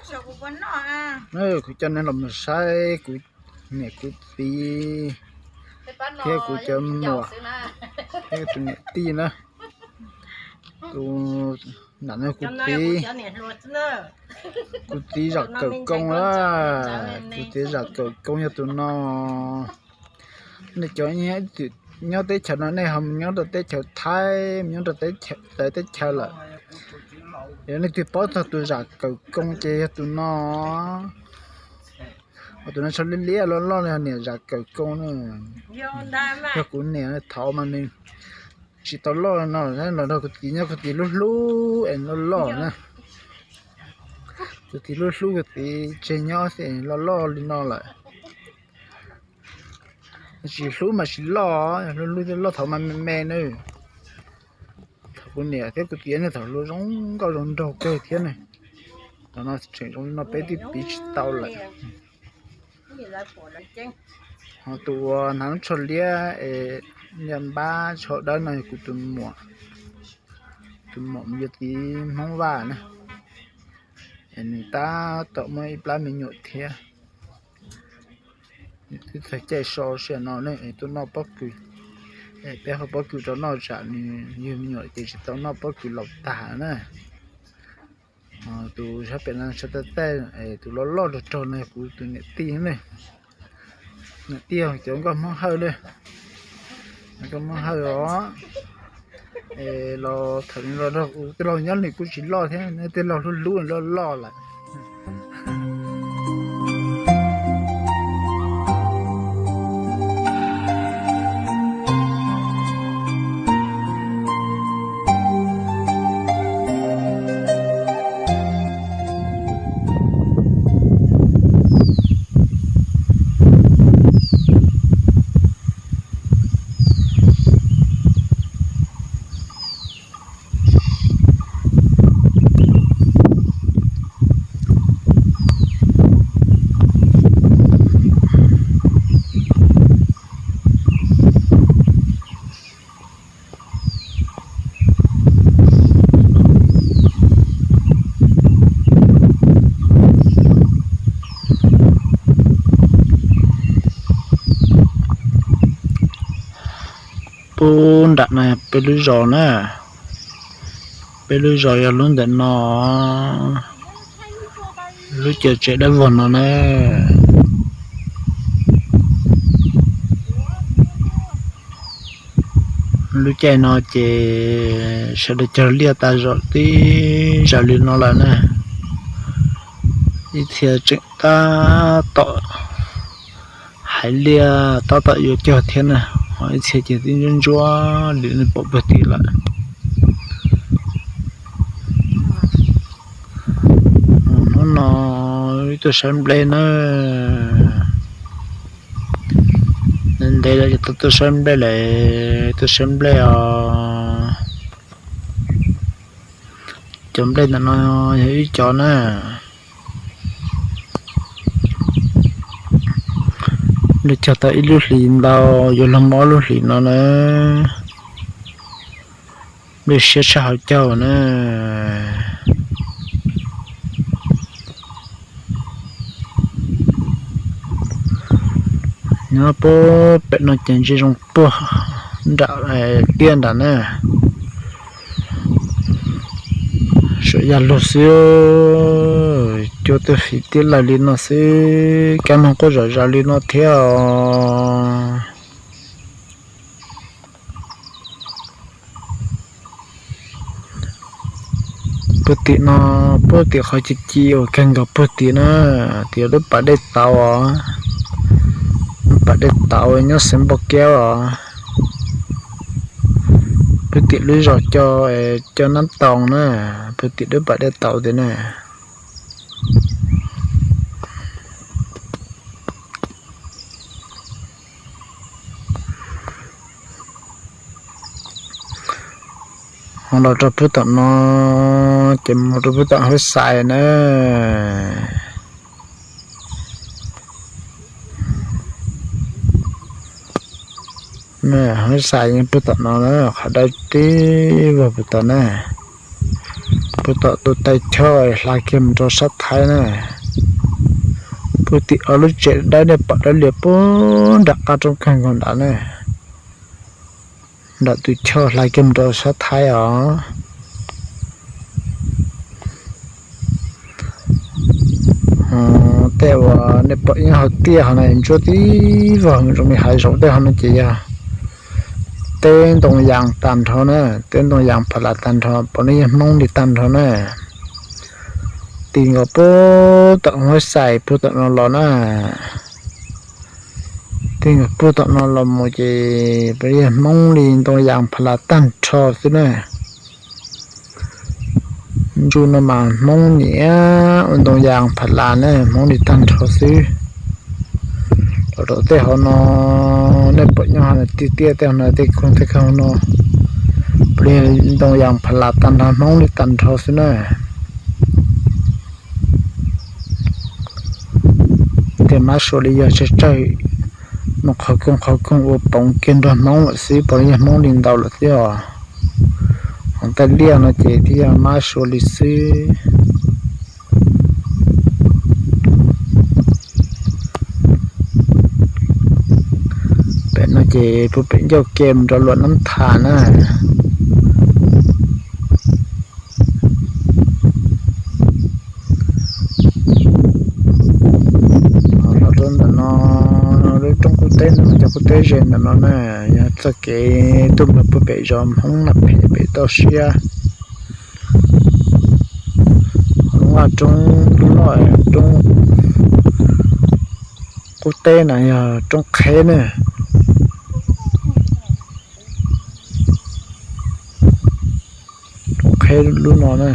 Kuv coj nej los mus saib kuv niam kuv txiv thiab kuv cov muam thiab tus niam tij na. Tus nram no kuv txiv, kuv txiv zam kawm koob na. Kuv txiv zam kawm koob yog tus no. Nej cov nyob teb chaws no nej ho mus nyob rau teb chaws Thaib, mus nyob rau teb chaws lawm, yog nej twb paub txog tus zam kawm koob ces yog tus no. Tus no tsho liab liab loj loj li niam zam kawm koob na. Yog kuv niam thaum mas nws tsis tau loj no, los nrog kuv txiv nyob kuv txiv hlub hlub es loj loj na. Kuv txiv hlub hlub kuv txiv tseg nyob xwb loj loj li no lawm. Tsis hlub mas tsis loj, hlub hlub thiaj loj, thaum mas me me na. Thaum kuv niam thiab kuv txiv nej thaum hlub zoo nkauj zoo nraug kawg thiab ne. Thaum no tseem zoo li no peb twb piv tsis tau lawm. Ho tus uas hnav lub tsho liab es npab tsho dawb no yog kuv tus muam, tus muam yog txiv Hmoob Vaj na. Es nws tab tom muaj ib plab me nyuam thiab. Twb txog caij so sij hawm no ne es tuaj noj pob kws, es peb haus pob kws rau noj tsam nws yug me nyuam ces tsis tau noj pob kws laus tag na. Tus sab pem no tsho taj taj, tus loj loj rog rog no kuv tus niam tij ne. Niam tij cov nkauj Hmoob Hawj ne. Nkauj Hmoob Hawj os. Es los thaum nws los nrog kuv tij laug nyob nws kuj tsis loj thiab, nws tij laug hlub hlub loj loj lawm. Pub nram no peb lub zos na, peb lub zos yog lub ntawm no, lub caij tsev dawb vog no na. Lub caij no ces sawv daws cog liaj tas zog tib zaug li no lawm na. Ib txhia tseem tab tom hais liaj tab tom yuav cog thiab na, ho ib txhia ces twb ntsuab ntsuab li nej pom puag tim lawm. Hnub no wb tuaj saib nplej na, ntev lawm ces tau tuaj saib nplej lawm, tuaj saib nplej os. Cov nplej ntawm no yog wb cov na. Nplej cog tau ib lub hlis ntau, yuav luag mus ob lub hlis no na. Nplej siab tshaj hauv caug na. Nyob puag pem no ces ntsia zoo puag nram tiaj nram na. Suav yaj lug xwb, cua tuaj fiv tib lawg li no xwb, kab moog quaj zom zaws li no thiab os. Puag tim no, puag tim qhov ci ci uas kawg nkaus puag tim na, tim lub pas dej tauv os, lub pas dej tauv nyob xeev Npauj Kiab os. Puag tim lub zos co, co Nab Toos na, puag tim lub pas dej tauv tim na. Ho los rau puag tom no, ces mus rau puag tom Hawj Xais na. Hawj Xais puag tom no, qhov dawb tib vog puag tom na. Puag tom tus taij choj hla kiag mus rau sab Thaib na. Puag tim ob lub tsev dawb nej pom dawb lias puag nram qab roob kawg nkaus nrad na. Nram tus choj hla kiag mus rau sab Thaib os. Tej uas nej pom nyob hauv tiaj hauv na, ntsuab tib vog zoo li hav zoov tej hauv no ces yog teb ntoo yas tag nrho na, teb ntoo yas pha las tag nrho, puav leej yog Hmoob li tag nrho na. Ti nkaus puag tom Huab Xais puag tom no los na. Ti nkaus puag tom no los mus ces puav leej yog Hmoob li ntoo yas pha las tag nrho xwb na. Ntsuj no mas Hmoob niam ua ntoo yas pha las na, Hmoob li tag nrho xwb. Los rau tej hauv no, nej pom nyob hauv no tiaj tiaj tej hauv no tej khoov tej khoov no, puav leej ntoo yas pha las tag nrho, Hmoob li tag nrho xwb na. Tej mab sua li yog tsawg tsawg, mus qhov koog qhov koog ua poov kiag nrog Hmoob lawm xwb, puav leej yog Hmoob li ntau lawm xwb os. Hos tej liaj no ces twb yog mab sua li xwb. Pem no ces puag pem ncauj ke mus rau Luam Nab Thas na. Los rau ntawm no, lub roob qub teb no, cov qub teb ze ntawm no na, yog txoj kev tuaj mus rau puag pem zos Hmoob Naj Phem pem toj siab. Lub vaj roob loj, roob qub teb na yog roob qheb na. Roob qheb lub no na.